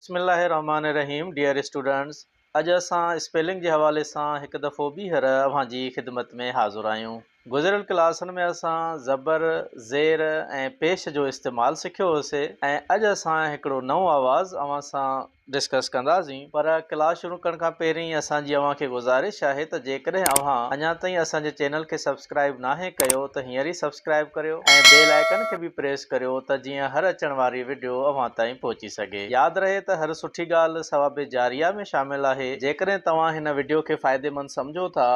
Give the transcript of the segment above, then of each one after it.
بسم الله الرحمٰن الرحيم ڊيئر اسٽوڊنٽس اڄ اسان اسپيلنگ جي حوالي سان هڪ دفعو ٻيهر اوهان جي خدمت ۾ حاضر آهيون. گذريل ڪلاسن ۾ اسان زبر، زير ۽ پيش جو استعمال سکيو هوسي ۽ اڄ اسان هڪڙو نئون آواز اوهان سان ڊسڪس ڪنداسين پر ڪلاس شروع ڪرڻ کان پهرين اسان جي اوهان کي گذارش آهي ته جيڪڏهن اوهان اڃا تائين اسان جي چينل کي سبسڪرائيب ناهي ڪيو ته هينئر ئي سبسڪرائيب ڪريو ۽ بيل آئيڪن کي به پريس ڪريو ته جيئن هر اچڻ واري وڊيو اوهان تائين پهچي سگهي. ياد رهي ته هر سٺي ڳالهه ثواب جاريه ۾ شامل آهي جيڪڏهن توهان هن وڊيو کي فائديمند سمجهو ٿا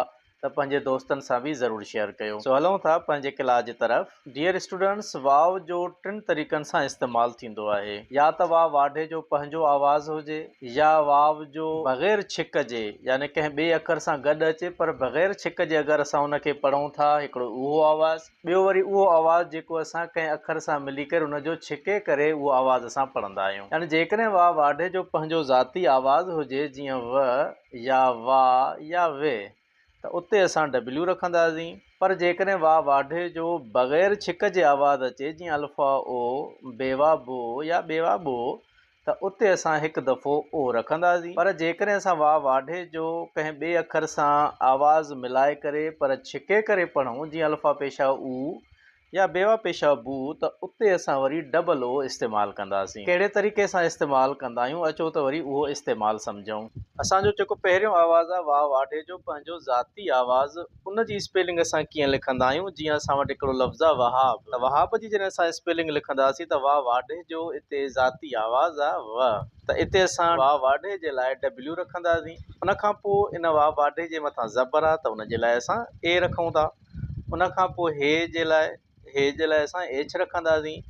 ته پنهنجي دوستن سان به ضرور شيئر ڪيو. سو هلون ٿا پنهنجي ڪلاس جي طرف. ڊيئر اسٽوڊنٽس واو جو ٽن طريقن سان استعمال ٿيندو آهي. يا ته واو واڍي جو پنهنجو آواز هجي يا واو جو بغير ڇڪ جي يعني ڪنهن ٻئي اکر سان گڏ اچي پر بغير ڇڪ جي اگر اسان ان کي پڙهون ٿا هڪڙو اهو آواز ٻيو وري اهو آواز جيڪو اسان ڪنهن اکر سان ملي ڪري ان جو ڇڪي ڪري اهو آواز اسان پڙهندا آهيون يعني جيڪڏهن واو واڍي جو پنهنجو ذاتي آواز هجي جيئن و يا وا يا وي ته اتي اسان ڊبليو رکنداسين پر جيڪڏهن وا واڍي جو بغير ڇڪ جي آواز اچي جيئن الفا او، بي وا بو يا ٻي وا ٻو ته اتي اسان هڪ دفعو او رکنداسين پر جيڪڏهن اسان وا واڍي جو ڪنهن ٻئي اکر سان آواز ملائي ڪري پر ڇڪي ڪري پڙهون جيئن الفا پيشا او يا بيوا پيشه بو ته اتي اسان وري ڊبل او استعمال ڪنداسين. ڪهڙي طريقي سان استعمال ڪندا آهيون اچو ته وري اهو استعمال سمجهون. اسان جو جيڪو پهريون آواز آهي واء واڍي جو پنهنجو ذاتي آواز ان جي اسپيلنگ اسان ڪيئن لکندا آهيون جيئن اسان وٽ هڪڙو لفظ آهي وهاب ته وهاب جي جڏهن اسان اسپيلنگ لکنداسين ته واء واڍي جو اتي ذاتي آواز آهي و ته اتي اسان واء واڍي جي لاء ڊبليو رکنداسين ان کان پوء ان واء واڍي جي مٿان زبر آهي ته ان جي لاء اسان اي رکون ٿا. ان کان پوء هي جي لاء هي جي لاء اسان ايڇ رکنداسين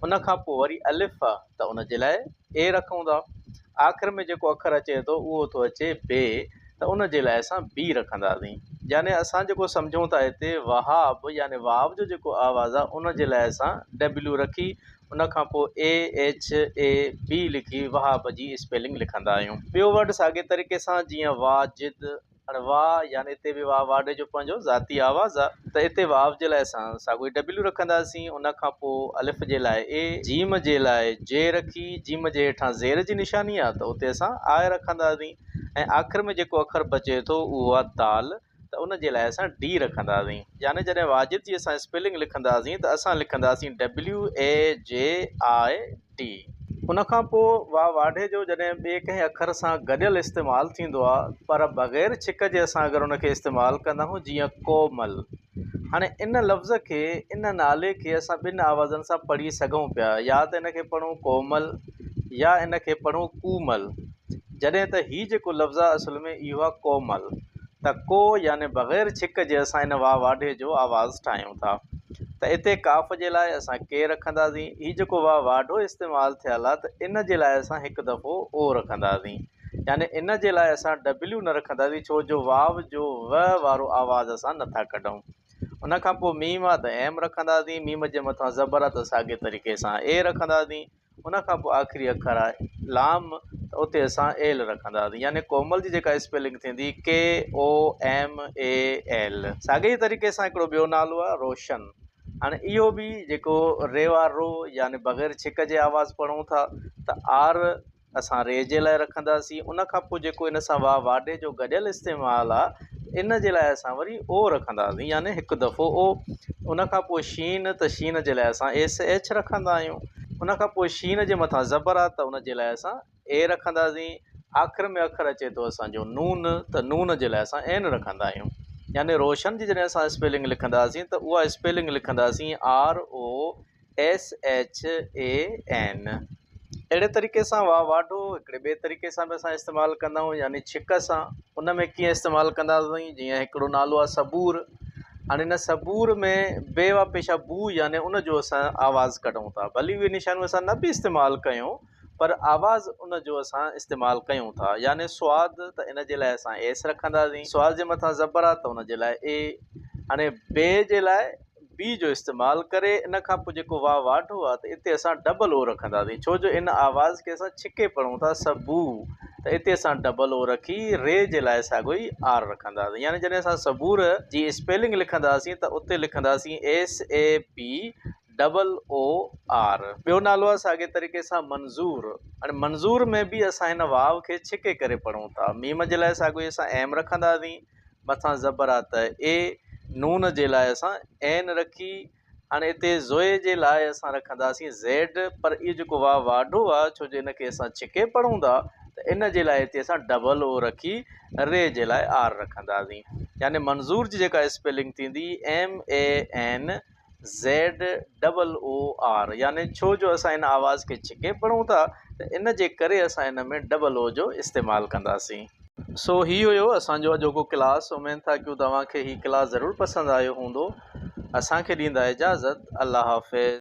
ان کان پوء وري الف آ ته ان جي لاء اي رکون ٿا آخر ۾ جيڪو اکر اچي ٿو اهو ٿو اچي بي ته ان جي لاء اسان بي رکنداسين يعني اسان جيڪو سمجهون ٿا هتي وهاب يعني واو جو جيڪو آواز آ ان جي لاء اسان ڊبليو رکي ان کان پوء اي ايڇ اي بي لکي وهاب جي اسپيلنگ لکندا آهيون ٻيو ورڊ ساڳي طريقي سان جيئن واجد هاڻي واء يعني اتي به واء واڍي جو پنهنجو ذاتي آواز آ ته اتي واء جي لاء اسان ساڳيو ئي ڊبليو رکنداسين ان کان پوء الف جي لاء اي جيم جي لاء جي رکي جيم جي هيٺان زير جي نشاني آ ته اتي اسان آء رکنداسين ۽ آخر ۾ جيڪو اکر بچي ٿو اهو آ دال ته ان جي لاء اسان ڊي رکنداسين يعني جڏهن واجد جي اسان اسپيلنگ لکنداسين ته اسان لکنداسين ڊبليو اي جي I D. ان کان پوء وا واڍي جو جڏهن ٻئي ڪنهن اکر سان گڏيل استعمال ٿيندو آهي پر بغير ڇڪ جي اسان اگر ان کي استعمال ڪندا آهيون جيئن ڪومل هاڻي ان لفظ کي ان نالي کي اسان ٻن آوازن سان پڙهي سگهون پيا يا ته ان کي پڙهون ڪومل يا ان کي پڙهون ڪومل جڏهن ته هي جيڪو لفظ آهي اصل ۾ اهو آهي ڪومل ته ڪو يعني بغير ڇڪ جي اسان ان وا واڍي جو آواز ٺاهيون ٿا. ته اتي ڪاف جي لاء اسان ڪي رکنداسين، هي جيڪو وا واڍو استعمال ٿيل آهي ته ان جي لاء اسان هڪ دفعو او رکنداسين يعني ان جي لاء اسان ڊبليو نه رکنداسين ڇو جو واو جو و وارو آواز اسان نه ٿا ڪڍون. ان کان پوء ميم آهي ته ايم رکنداسين، ميم جي مٿان زبر آهي ته ساڳئي طريقي سان اي رکنداسين. ان کان پوء آخري اکر آهي لام ته اتي اسان ايل رکنداسين يعني ڪومل جي جيڪا اسپيلنگ ٿيندي ڪي او ايم اي ايل. ساڳئي ئي طريقي سان هڪڙو ٻيو نالو آهي روشن هاڻي اهو به جيڪو ري وار رو يعني بغير ڇڪ جي آواز پڙهون ٿا ته آر اسان ري جي لاء رکنداسين ان کان پوء جيڪو ان سان وا واڍي جو گڏيل استعمال آهي ان جي لاء اسان وري او رکنداسين يعني هڪ دفعو او ان کان پوء شين ته شين جي لاء اسان ايس ايڇ رکندا آهيون ان کان پوء شين جي مٿان زبر آهي ته ان جي لاء اسان اي رکنداسين آخر ۾ اکر اچي ٿو اسان جو نون ته نون جي لاء اسان اين رکندا آهيون يعني روشن جي جڏهن اسان اسپيلنگ لکنداسين ته اها اسپيلنگ لکنداسين R O S H A N. اهڙي طريقي سان واء واڍو هڪڙي ٻئي طريقي سان به اسان استعمال ڪندا آهيون يعني ڇڪ سان ان ۾ ڪيئن استعمال ڪنداسين جيئن هڪڙو نالو آهي صبور هاڻي ان صبور ۾ بي وا پيش آ بو يعني ان جو اسان آواز ڪڍون ٿا ڀلي اهي نشانيون اسان نه به استعمال ڪيون پر آواز ان جو اسان استعمال ڪيون ٿا يعني سواد ته ان جي لاء اسان ايس رکنداسين سواد جي مٿان زبر آ ته ان جي لاء اي هاڻي بي جي لاء بي جو استعمال ڪري ان کان پوء جيڪو وا واڍو آ ته اتي اسان ڊبل او رکنداسين ڇو جو ان آواز کي اسان ڇڪي پڙهون ٿا سبو ته اتي اسان ڊبل او رکي ري جي لاء ساڳيو ئي آر رکنداسين يعني جڏهن اسان صبور جي اسپيلنگ لکنداسين ته اتي لکنداسين ايس اي پي ڊبل او آر. ٻيو نالو آهي ساڳئي طريقي سان منظور. هاڻي منظور ۾ به اسان هن واو کي ڇڪي ڪري پڙهون ٿا. ميم جي لاء ساڳيو ئي اسان ايم رکنداسين، مٿان زبر آ ته اي، نون جي لاء اسان اين رکي، هاڻي هتي زوئي جي لاء اسان رکنداسين زيڊ، پر اهو جيڪو واو واڍو آ ڇو جو ان کي اسان ڇڪي پڙهون ٿا ته ان جي لاء هتي اسان ڊبل او رکي ري جي لاء آر رکنداسين. يعني منظور جي جيڪا اسپيلنگ ٿيندي M A N Z double O R يعني ڇو جو اسان ان آواز کي ڇڪي پڙهون ٿا ته ان جي ڪري اسان ان ۾ ڊبل او جو استعمال ڪنداسين. سو هي هيو اسان جو اڄوڪو ڪلاس اميد ٿا ڪيون توهان کي هي ڪلاس ضرور پسند آيو هوندو اسان کي ڏيندا اجازت الله حافظ.